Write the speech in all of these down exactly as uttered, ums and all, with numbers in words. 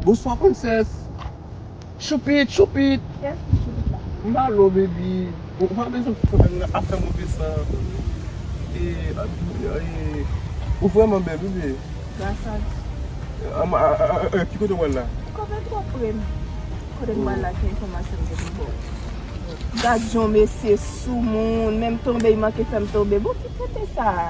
Bonswa, princess. Choupit, choupit. Kiyès ki choupit la? M pa lo, baby. Ou pa bezwen fè m afè move sa. E, e, ou vrèman bèl, wi, baby. Gras a Dye. Am, a, a, a, a, ki kote w pral la? Ou kanpe twò pre m. Kote m pral la, ki enfòmasyon m te pou ba w? Gad jan mesye soumoun, menm tonbe, li manke fè m tonbe. Bon, ki tenten sa a?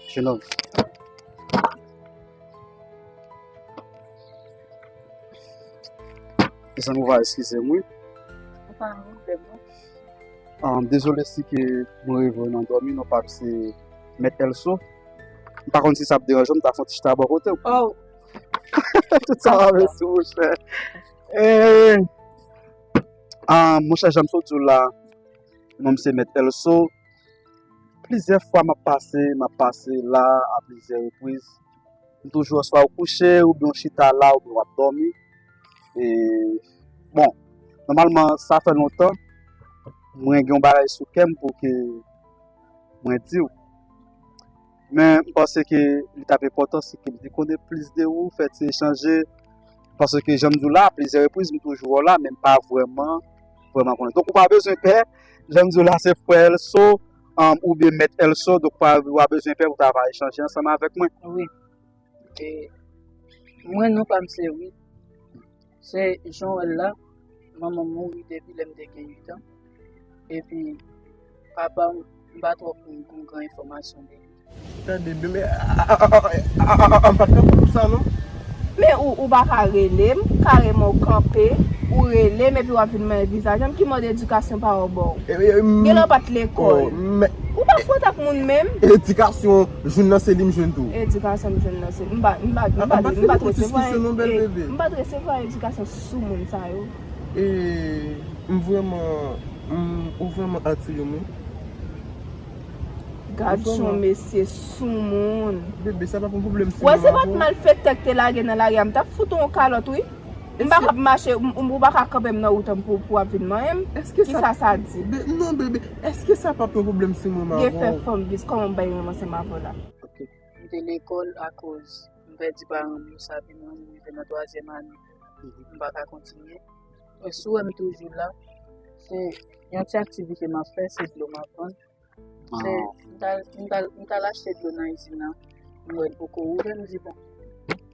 Jenòm. Mezanmi, ou va eskize m, wi. Pa gen pwoblèm, non. Ah, dezole si ke mwen reve nan dòmi, non pa m se Mèt Èlso. M pa konn si sa ap deranje w, m ta fè yon ti chita bò kote w. Oh. Tout sa va vin sou mouchè. Eh, ah, monchè, jan m sot di w la, non m se Mèt Èlso. Plizyè fwa m ap pase, m ap pase la a plizyè repriz. M toujou, swa ou kouche, oubyen ou chita la, oubyen w ap dòmi. E, bon, nòmalman, sa fè lontan, mwen gen yon bagay sou kè m pou ke mwen di w. Men, m panse ke li t ap enpòtan si ke m te konnen plis de ou, fè ti echanje. Paske, jan m di w la, plizyè repriz, m toujou wè w la, men m pa vrèman, vrèman konnen. Donk, ou pa bezwen pè, jan m di w la, se frè Èlso, um, oubyen mèt Èlso, donk, ou pa, ou pa bezwen pè pou ta va echanje ansanm avèk mwen. Wi. E, mwen, non pa m se Wi. Se jan w wè l la, manman m mouri depi lè m te gen uit an. Epi, papa m, m pa twò konn, konn gran enfòmasyon de li. Tande, men, men, a, a, a, a, m pa t kanpe pou sa, non. Men ou, ou pa ka rele m, kareman ou kanpe, ou rele m, epi w ap vin manyen vizaj an, ki mòd edikasyon paran w ba w? E, e, m, gen lè w pa t lekòl. Oh, men, ou pa fwonte ak moun menm. Edikasyon, jwenn nan se li m jwenn tou. Edikasyon m jwenn nan se li. M pa, m pa, m pa, m pa t resevwa, e, m pa t resevwa edikasyon sou moun sa yo. E, m vrèman, m, ou vrèman atire m, wi. Gad jan mesye soumoun. Bebe, sa pa pou pwoblèm si mwen avè w. Wè, se pa t malfektè k te lage nan lari a, m t ap fout ou yon kalòt, wi. M pa ka ap mache, m, m, ou pa ka kanpe m nan wout an pou, pou w ap vin manyen m. Kisa sa di? Be-, non, bebe, èske sa pa pou pwoblèm si mwen avè w? Gen fè fanm vis, kòman m bay renmen ansanm avè w la? Ok. M te lekòl akoz m pèdi paran m, yo sa vin an, m rive nan twazyèm ane. M pa ka kontinye. E si w wè m toujou la, se yon ti aktivite m ap fè, se dlo m ap vann. Se, m t al, m t al, m t al achte dlo nan izin nan, m wè l poko ouvè, m di, bon,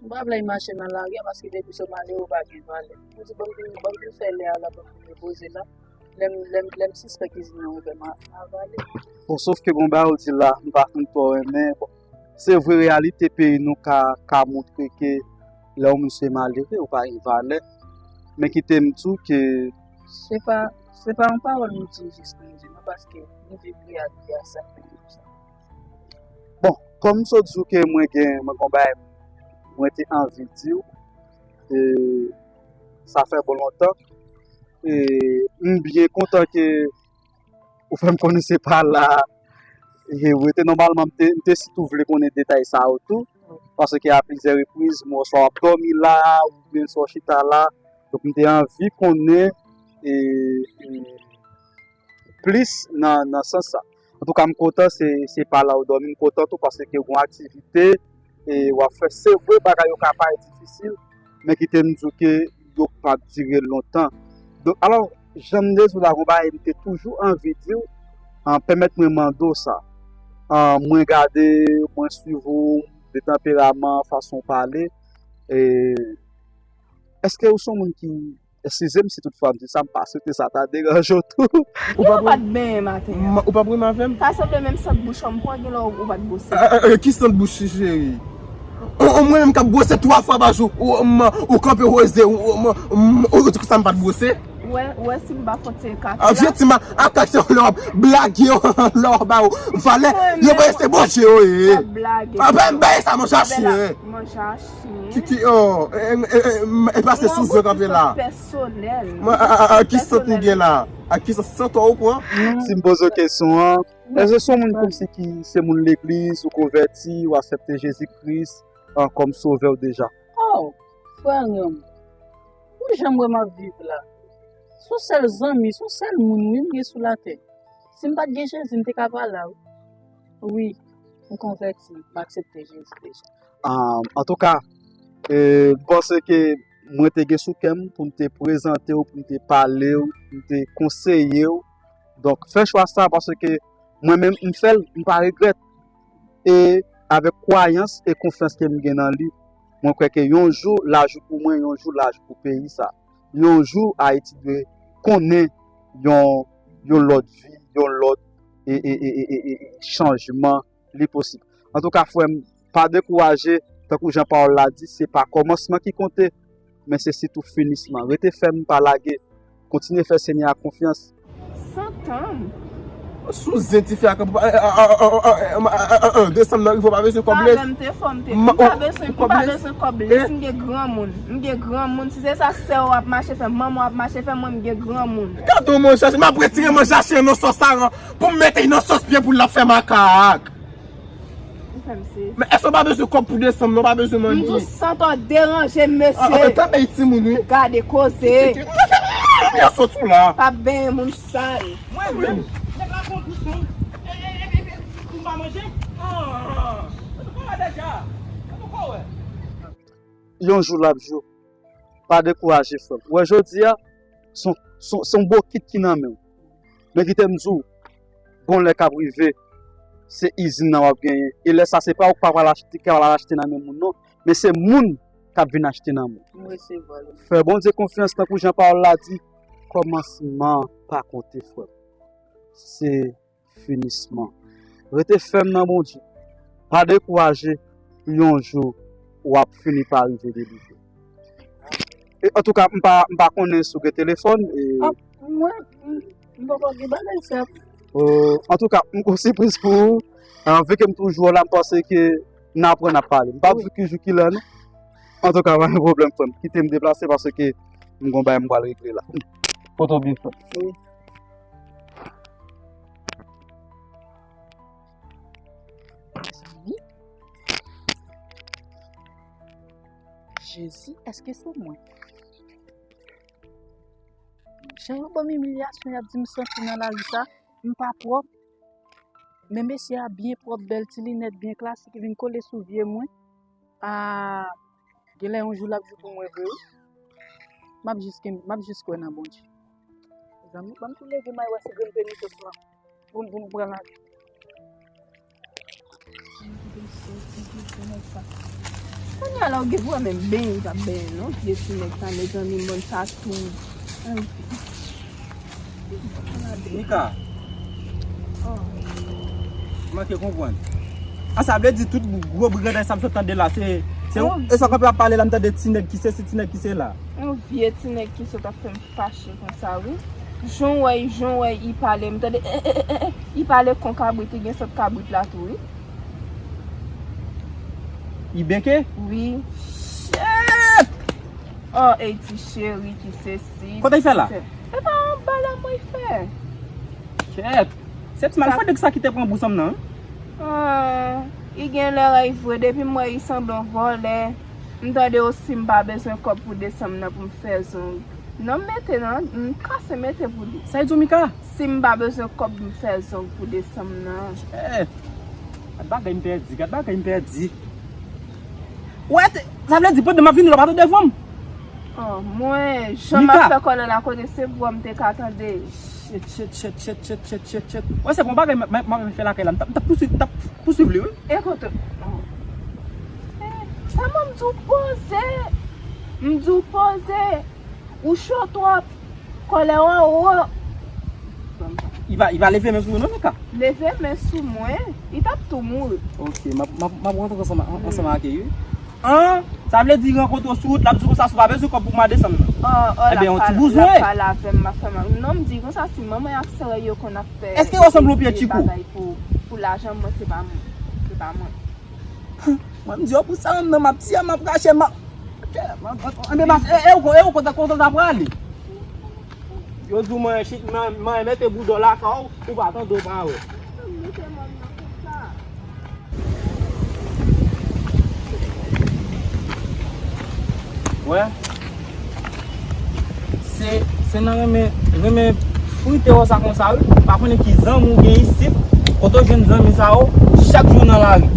m pa vle al mache nan lari a, paske depi se malere ou pa gen valè. M di, bon, m vin, bon, m vin fè lè a la, bon, m vin repoze la. Lè m, lè m, lè m sispèk izin nan ouvè, m a, avale. Bon, sof ke gon bagay ou di la, m pa konn twò renmen, bon, se vre reyalite peyi nou ka, ka montre ke lè yon moun se malere, ou pa gen valè. Men kite m di w ke se pa, se pa yon pawòl m di jis pou m di non, paske m viv reyalite a, sa fè m di sa. Bon, kòm m sot di w ke mwen gen, mwen gen yon bagay mwen te anvi di w, e sa fè bon lontan. E m byen kontan ke ou fè m konnen se pa la. E, ou rete nòmalman, m te, m te sitou vle konnen detay sa yo tou. Paske a plizyè repriz, m wè w swa w ap dòmi la, oubyen swa w chita la. Donk, m te anvi konnen, e, e, plis nan, nan sans sa. Antouka, m kontan, se, se pa la ou dòmi, m kontan tou paske ke w gen aktivite, e w ap fè. Se vre, bagay yo ka parèt difisil, men kite m di w ke yo p ap dire lontan. Donk, alò, jan m te di w la, gon bagay m te toujou anvi di w, an, pèmèt mwen mande w sa. An, mwen gade, mwen swiv ou, de tanperaman, fason w pale, e, èske ou se yon moun ki, eskize m si toutfwa m di sa, m pa swete sa ta deranje w tou. Ou pa t benyen maten an. Ou pa t renmen avè m? Ta sanble menm sant bouch an m pran, gen lè ou pa t bwose. Ah, ah, ah, ki sant bouch, cheri? Ou, ou, mwen menm k ap bwose twa fwa pa jou, ou, m, ou kanpe woze, ou, m, m, ou, ou di konsa m pa t bwose? Ou wè, ou wè si m pa fon ti ekate la. Vye ti ma, akak se lè w ap blage yo, lè w ap ba yo valè, yo pa se Bondye yo ye. W ap blage. Apa m bay sa, manje a chen. Manje a chen. Ki, ki, oh, e, e, e, e, e pase sou zye kanpe la. Mwen, a, a, a, a, ki sant ou gen la? A ki sant, sant ou pran? Si m poze w kesyon an, èske se yon moun kòmsi ki se moun legliz, ou konvèti, ou aksepte Jezi Kris, an, kòm sovè w deja? Oh, frè m, ou jan m wè m ap viv la. Se yon sèl zanmi, se yon sèl moun wi m gen sou latè. Si m pa t gen Jezi, m te ka pa la wi. Wi, m konvèti, m aksepte Jezi deja. Ah, antouka, e, m panse ke mwen te gen sou kè m pou m te prezante w, pou m te pale w, pou m te konseye w. Donk, fè chwa sa paske mwen menm, m fè l, m pa regrèt. E avèk kwayans e konfyans ke m gen nan li, mwen kwè ke yon jou, l a jou pou mwen, yon jou, l a jou pou peyi sa. Yon jou, Ayiti dwe konnen yon, yon lòt vi, yon lòt e, e, e, e, e, e, chanjman li posib. Antouka, frè m, pa dekouraje, tankou jan pawòl la di, se pa kòmansman ki konte, men se sitou finisman. Rete fèm, pa lage. Kontinye fè Senyè a konfyans. Santanm. Sou zen tifi a kanpe. Desanm nan rive, w pa bezwen kòb lès. Talè m te fò, m te, m pa bezwen, m pa bezwen kòb lès, m gen granmoun. M gen granmoun. Si se sa sè w ap mache fè, manman w ap mache fè, mwen m gen granmoun. Gade yon manje a chen, m ap retire manje a chen nan sòs a, pou m mete nan sòs byen pou l ap fè makak. Ou fè m sezi. Men èske w pa bezwen kòb pou desanm nan, w pa bezwen manje? M di w santan deranje, mesye. Ah, ah, tanpri, timoun, wi. Gade koze. Byen sot ou la. Pa benyen moun sal. Mwen menm, nèg la fè yon dous non. E, e, e, e, e, pou m pa manje? Ah, mwen poko wè deja. Mwen poko wè. Yon jou l ap jou. Pa dekouraje, frè m. Ou wè, jodi a, se yon, se yon, se yon bokit ki nan men w. Men kite m di w, gon lè k ap rive, se izin nan w ap genyen. E lè sa, se pa ou k pa pral achte, k pral achte nan men moun, non. Men se moun k ap vin achte nan men w. M resevwa l. Fè Bondye konfyans, tankou jan pawòl la di, kòmansman pa konte, frè m. Se finisman. Rete fèm nan Bondye. Pa dekouraje, yon jou, w ap fini pa rive delivre. E, antouka, m pa, m pa konnen si w gen telefòn. E, ah, mwen, m, m poko gen bagay sa. Euh, antouka, m gon sipriz pou ou. Ah, vi ke m toujou la, m panse ke n aprann ap pale. M pa di ki jou ki lè, non. Antouka, pa gen pwoblèm, frè m. Kite m deplase paske m gon bagay m pral regle la. Kote w byen, frè m? Wi. Mezanmi. Jezi, èske se mwen? Jan yo ban m imilyasyon y ap di m santi nan lari sa, m pa pwòp. Men mesye a byen pwòp, bèl ti linèt, byen klasik, vin kole sou vye mwen. Ah, genlè yon jou l ap jou pou mwen vre wi. M ap jis kenbe, m ap jis kwè nan Bondye. Mezanmi, ban m tou leve m al wè si grenn penisos lan pou m, pou m pran lavi. Kounye a la, ou gen pou wè menm benyen li p ap benyen non, vye ti nèg sa, mezanmi, moun sa tou. Mika. Oh. Manke konprann. A, sa vle di tout gwo briganday sa m sot tande la, se, se, oh, e sa kanpe ap pale la, m tande ti nèg ki sesi, ti nèg ki sela. Yon vye ti nèg ki sot ap fè m fache konsa, wi. Jan w wè, jan w wè, li pale, m tande, eh, eh, eh, eh, eh, li pale kon kabrit, li gen sant kabrit la tou, wi. Li benke? Wi. Shit! Oh, ey, ti cheri, ki sesi. Kote l fè la? E pa anba la mwen fè. Kèt. Se ti malfondèk sa ki te pran bous an m nan, wi. Ah, li gen lè rèy vre. Depi m wè li sanble yon vòlè. M tande w si m pa bezwen kòb pou desanm nan pou m fè zong. Non, m mete nan, m kase mete pou li. Sa e di w, Mika? Si m pa bezwen kòb, m fè zong pou desanm nan. Kèt. Gad bagay m pèdi, gad bagay m pèdi. Wè, te, sa vle di pandan m ap vini la, w pa t devan m. Oh, mwen, jan m ap fè kòlè la, kote se vwa m te ka tande. Shit, shit, shit. Wè, se bon bagay m, m, m, m fè lakay la. M t ap, m t ap pouswiv, m t ap pouswiv li, wi. E kote? Oh. Eh, sa mwen m di w poze. M di w poze. Ou cho twòp. Kòlè w anwo. Li pa, li pa leve men sou ou non, Mika? Leve men sou mwen. Li t ap tou mouri. Ok, m ap, m ap, m ap rantre ansanm, an-, ansanm ak li, wi. An? Sa vle di rankontre w sou wout, l ap di w konsa si w pa bezwen kòb pou mwa desanm nan. Ebyen, yon ti bouzwen. L ap pale avè m, m ap fè mal. Non, m di konsa, si manman y ak sè yo konn ap fè. Èske yo sanble yon pye tchiko? Bagay pou, pou lajan, mwen, se pa mwen. Se pa mwen. Mwen, m di yo pou sa, menm nan m ap tiye, m ap rache, m ap. Ebyen, e, e, ou ko-, e, ou kontan, kontan ta prale. Yo di w manyen chit, man-, manyen mete boudon lakay w, ou pa tande, ou pa wè. Wè. Se, se nan renmen, renmen frite wè sa konsa wi. Pa konnen ki zanmi w gen isit, kote w jwenn zanmi sa yo, chak jou nan lari.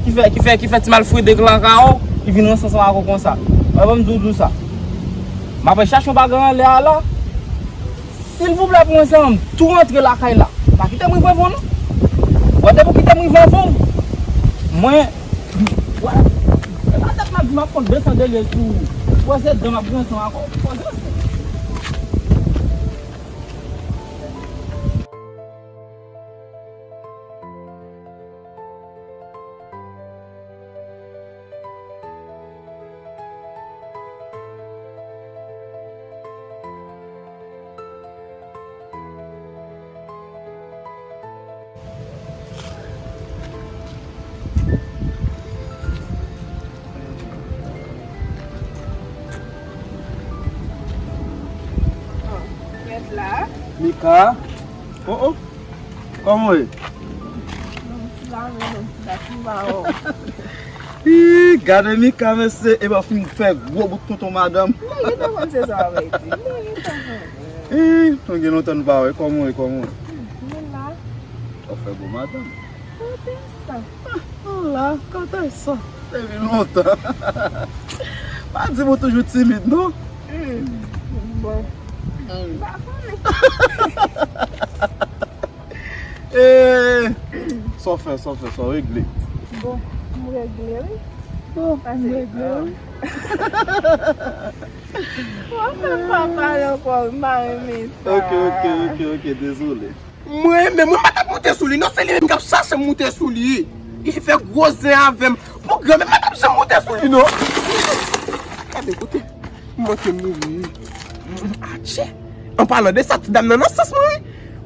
Ki fè, ki fè, ki fè ti mal frite lakay w, li vin ranse ansanm ak ou konsa. Wè, ban m di w, di w sa. M ap al chache yon bagay anlè a la. Silvouplè, pou mwen, zanmi m, tou rantre lakay la. Pa kite m rive avan w, non. Wè, depi w kite m rive avan w, mwen, wè, e pa dat m ap di m ap konn desann de lye sou ou. Wè, se dan m ap grense ankò. Poze w. Mika. Oh, oh. Kòman w ye? Yon ti lame, yon ti dat, yon ba w. Ih, gade Mika, mesye, epa w fin fè gwo bout tonton madanm. Mwen gentan konn se sa w ap di. Mwen gentan konn. Ih, nou gen lontan nou pa wè. Kòman w ye, kòman w ye? Hmm, mwen la. W ap fè gwo madanm. Kote sa? Ah, nou la, kote sa? Depi lontan. Pa di m ou toujou timid, non? Hmm, bon. Hmm. M pa konnen. Eh, sa w fè, sa w fè, sa w regle? Bon, m regle, wi. Bon, m regle, wi. W ap fè m pa pale ankò, m pa renmen sa. Ok, ok, ok, ok, dezole. Mwen menm, mwen pa t ap moute sou li, non, se li menm k ap chache m moute sou li. Li fè gwo zen avè m. Bon, granmè, m pa t ap janm moute sou li, non. Gade, kote, m manke mouri. Atchè. An palan de sa, ti dam nan nan sans mwen, wi.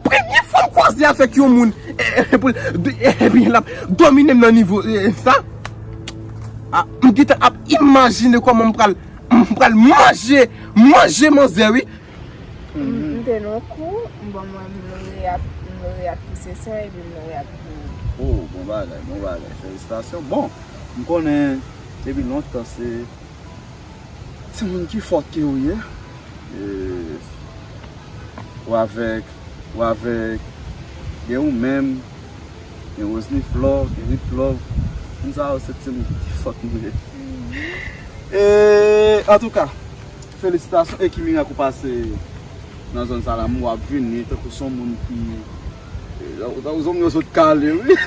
Premye fwa m kwaze avèk yon moun, e, e, pou l, de, e, epi l ap domine m nan nivo, e, sa. Ah, m gentan ap imajine kòman m pral, m pral manje, manje manzè, wi. M, m te nan kou, m bon, mwen, m loure ap, m loure ap pouse san, epi m loure ap mouri. Oh, bon bagay, bon bagay. Felisitasyon. Bon, m konnen depi lontan se timoun ki fòt ke ou ye. E, ou avèk, ou avèk, gen ou menm, gen Roselyn Flore, gen Rit Love. Moun sa yo se timoun ki fòt nou ye. E, antouka, felisitasyon. E ki mirak ou pase nan zòn sa la, m wè w ap vini tankou se yon moun ki, e, tankou se yon moun yo sot kale, wi.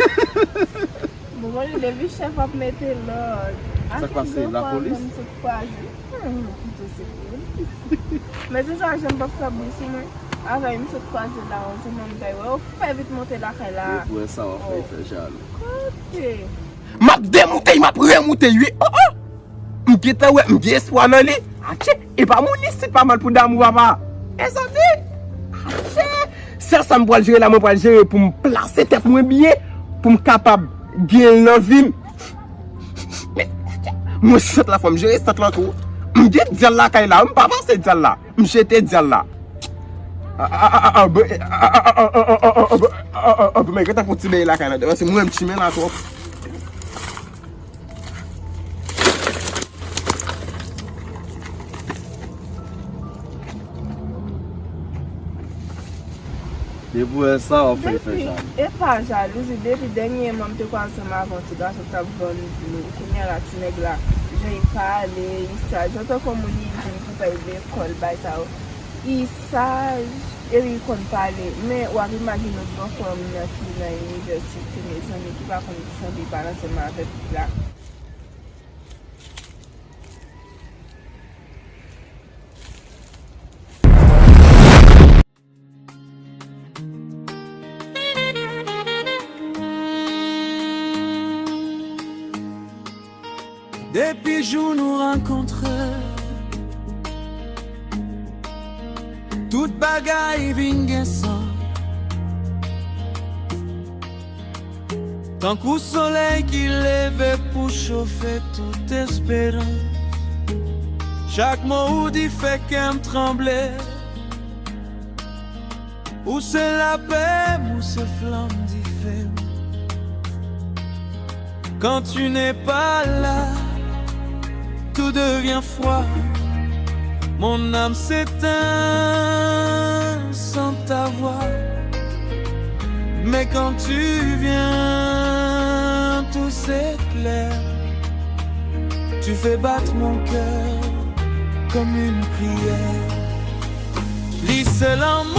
Bon, mwen, depi chèf ap mete lòd. Sa k pase? Lapolis? Mwen sot kwaze. Hmm, pito se polis. Men se sa, jan m p ap fè bri sou mwen. Avè m sot kwaze la, yon sou mwen, m ta wè, yo fè vit monte lakay la. E pou wè sa w ap fè, fè jalou. Kote? M ap demoute, m ap remoute, wi. Oh, oh! M gentan wè, m gen espwa nan li. Atchè, e pa moun isit pa mal pou damou, papa. E santi? Atchè, sèl sa m pral jere la, mwen pral jere pou m plase tèt mwen byen, pou m kapab gen l nan vi m. Men, mwen sant la, fò m jere sant la tou. M gen dyal lakay la, m pa pase dyal la. M jete dyal la. Ah, ah, ah, ah, ah, ben, ah, ah, ah, ah, ben, men, gentan pou ti bèy lakay la, paske mwen, m chimen la twòp. Depi w wè sa, w ap fè l fè jalou. E pa jalouzi, depi dènyèman m te kwaze ansanm avè yon ti gason k t ap vann dlo. Kounye a la, ti nèg la, jan li pale, li saj. Antanke yon moun, li di m pou fè l lekòl, bay sa yo. Li saj, epi li konn pale. Men w ap imajine yon granfrè m nan ki nan inivèsite, mezanmi, ki pa konn jan pou l pale ansanm avèk pitit la. Depi jou nou rankontre, tout bagay vin gen sans. Tankou solèy ki leve pou chofe tout esperans. Chak mo ou di fè kè m tranble. Ou se lapè m, ou se flanm dife m. Quand tu n'es pas là, tout devient froid. Mon âme s'éteint sans ta voix. Mais quand tu viens, tout s'éclaire. Tu fais battre mon cœur comme une prière. Li se lanmou,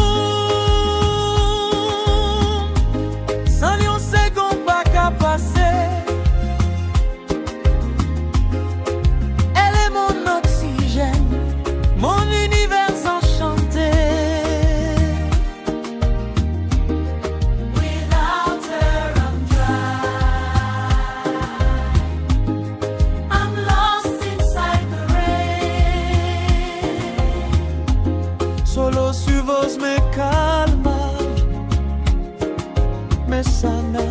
san li yon segonn pa ka pase. Elle est mon oxygène, mon univers enchanté. Without her, I'm dry. I'm lost inside the rain. Solo su voz me calma, me sana.